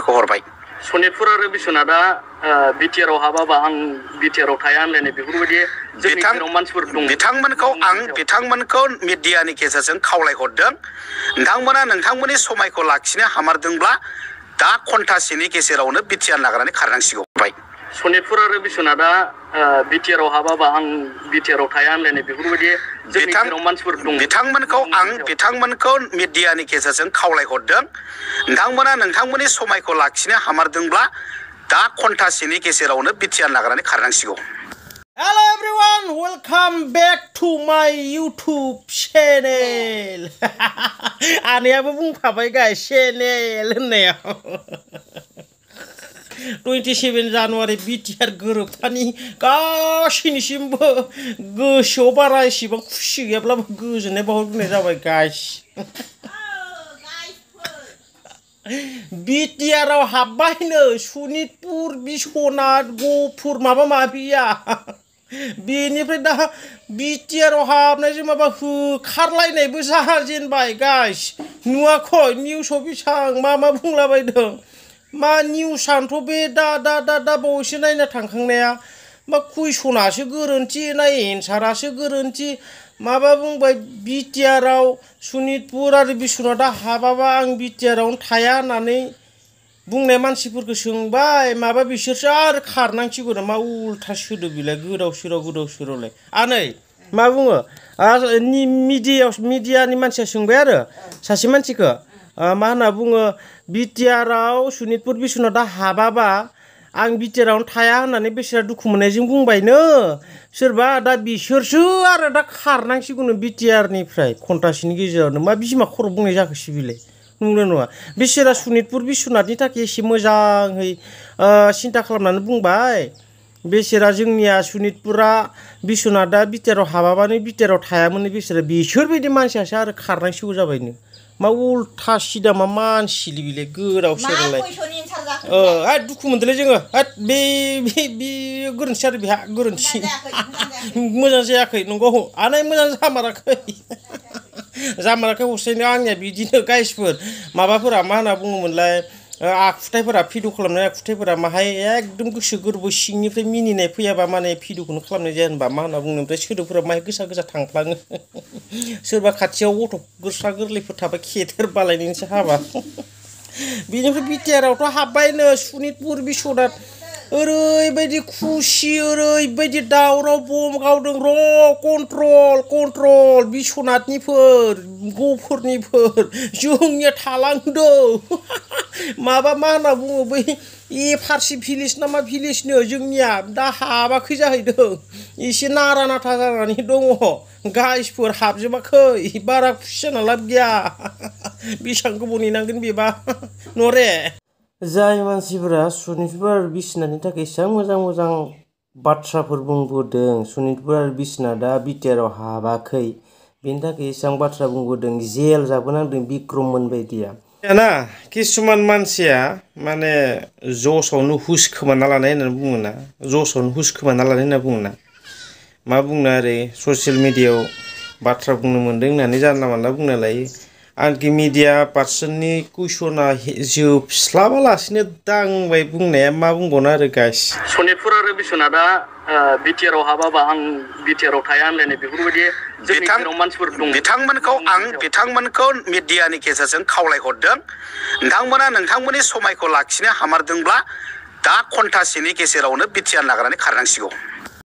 खोथाखौ हरबाय। सनितपुर आरो बिश्वनाथआ बिटिआर आव हाबाबा आं बिटिआर आव थाया होनलायनाय बेफोरबायदि जोंनि गेजेराव मानसिफोर दं। बिथांमोनखौ मिडियानि गेजेरजों खावलायहरदों नोंथांमोना नोंथांमोननि समायखौ लाखिनो हामारदोंब्ला दा घन्टासेनि गेजेरावनो बिटिआर नागारनानै खारनांसिगौ। सनितपुर आरो बिश्वनाथआ बिटिआर आव हाबाबा आं बिटिआर आव थाया होनलायनाय बेफोरबायदि जोंनि गेजेराव मानसिफोर दं। बिथांमोनखौ मिडियानि गेजेरजों खावलायहरदों नोंथांमोना नोंथांमोननि समायखौ लाखिनो हामारदोंब्ला दा घन्टासेनि गेजेरावनो बिटिआर नागारनानै खारनांसिगौ। Hello everyone, welcome back to my YouTube channel. आनैयाबो बुंफाबाय गाइस चेनेल होननायाव 27 जानुवारि बिटिआर गोरोबथानि गासैनिसिमबो गोसोआव बारा एसेबां खुसि गैयाब्लाबो गोजोननाय बावहरग्रोनाय जाबाय गाइस। बिटिआर आव हाबबायनो सनितपुर बिश्वनाथ गफुर माबा माबिया बेनिफ्राय दा बिटिआर आव हाबनायजों माबा होखारलायनायबो जाजेनबाय गाइस। नुवाखै निउसाव बेसां मा बुंलाबायदों मा निउसानोथ' बे दा बावैसो नायना थांखांनाया मा कुइसनासो गोरोन्थि ना एन्सारासो गोरोन्थि माबा बुंबाय बिटिआर आव सनितपुर आरो बिश्वनाथआ हाबाबा आं बिटिआर आवनो थाया होननानै बुंनाय मानसिफोरखौ सोंबाय माबा बिसोरसो आरो खारनांसिगौ मा उल्था सोदोब बिलाय गोदाव सोरावलाय आनै मा बुङो मिडियानि मानसिया सोंबाय आरो सासे मानसिखौ मा होनना बुङो बिटिआर आव सनितपुर बिश्वनाथआ हाबाबा आं बिटिआर आवनो थाया होननानै बेसेरा दुखु मोननायजों बुंबायनो सोरबा दा बिसोरसो आरो दा खारनांसिगौनो बिटिआरनिफ्राय घन्टासेनि गेजेरावनो मा बिमा खर' बुंनाय जाखोसै बिलाय नंगौना नङा बिसोरा सनितपुर बिश्वनाथनि थाखाय एसे मोजाङै सिन्था खालामनानै बुंबाय बेसेरा जोंनिया सनितपुरा बिश्वनाथआ बिटिआर आव हाबाबानो बिटिआर आव थायामोन बिसोरबायदि मानसियासो आरो खारनांसिगौ जाबायनो मा उल्था सिदा मा मानसिलै बिलाय गोदाव सोरावलाय दुखु मोनदोंलै जोङो बे गोरोन्थि आरो बेहा गोरोन्थि मोजां जायाखै नंगौ आनै मोजां जामाराखै हसेनो आंनिया बिदिनो गाइसफोर माबाफोरा मा होनना बुङोमोनलाय आखुथायफोरा भिडिअ खालामनाय आखुथायफोरा माहाय एकदम गोसो गोरबो सिंनिफ्राय मिनिनाय फैयाबा माने भिडिअखौनो खालामनाय जाया होनबा मा होनना बुङो ओमफ्राय सोदोबफोरा माहाय गोसा थांफ्लाङो सोरबा खाथियाव गथ' गोसा गोरलैफोर थाबा खेथेर बालायनोसो हाबा बेनिफ्राय बिटिआर आवथ' हाबबायनो सनितपुर बिश्वनाथ ओरैबायदि खुसि ओरैबायदि दावराव बम गावदों र' कन्ट्रल बिश्वनाथनिफोर गफुरनिफोर जोंनिया थालांदों माबा मा होनना बुङो बै फारसि भिलेज ना मा भिलेजनो जोंनिया दा हाबाखै जाहैदों एसे नारा नाथा जानानै दङ गाइसफोर हाबजोबाखै बारा खुसि जाना लाब गैया बेसेबां गोबाव नेनांगोन बेबा नरे जाय मानसिफोरा सनितपुर आरो बिश्वनाथनि थाखाय एसेबां मोजां बाथ्राफोर बुंबोदों सनितपुर आरो बिश्वनाथआ बिटिआर आव हाबाखै बेनि थाखाय एसेबां बाथ्रा बुंबोदों जेल जाबोनांदों बिक्रममोन बायदिया ना किसुमान मानसिया माने जसावनो हुस खोमाना लानाय होननानै बुङोना जसावनो हुस खोमाना लानाय होनना बुङोना मा बुंनो आरो ससियेल मिडियायाव बाथ्रा बुंनो मोन्दों होननानै जानला मानला बुंना लायो आंखि मिडिया पार्सननि कुइसना जोबस्लाबालासिनो दांबाय बुंनाया मा बुंबावनो आरो गाइस सनितपुर आरो बिश्वनाथआ बिटिआर आव हाबाबा आं बिटिआर आव थाया होनलायनाय बेफोरबायदि जोंनि गेजेराव मानसिफोर दं। बिथांमोनखौ मिडियानि गेजेरजों खावलायहरदों नोंथांमोना नोंथांमोननि समायखौ लाखिनो हामारदोंब्ला दा घन्टासेनि गेजेरावनो बिटिआर नागारनानै खारनांसिगौ।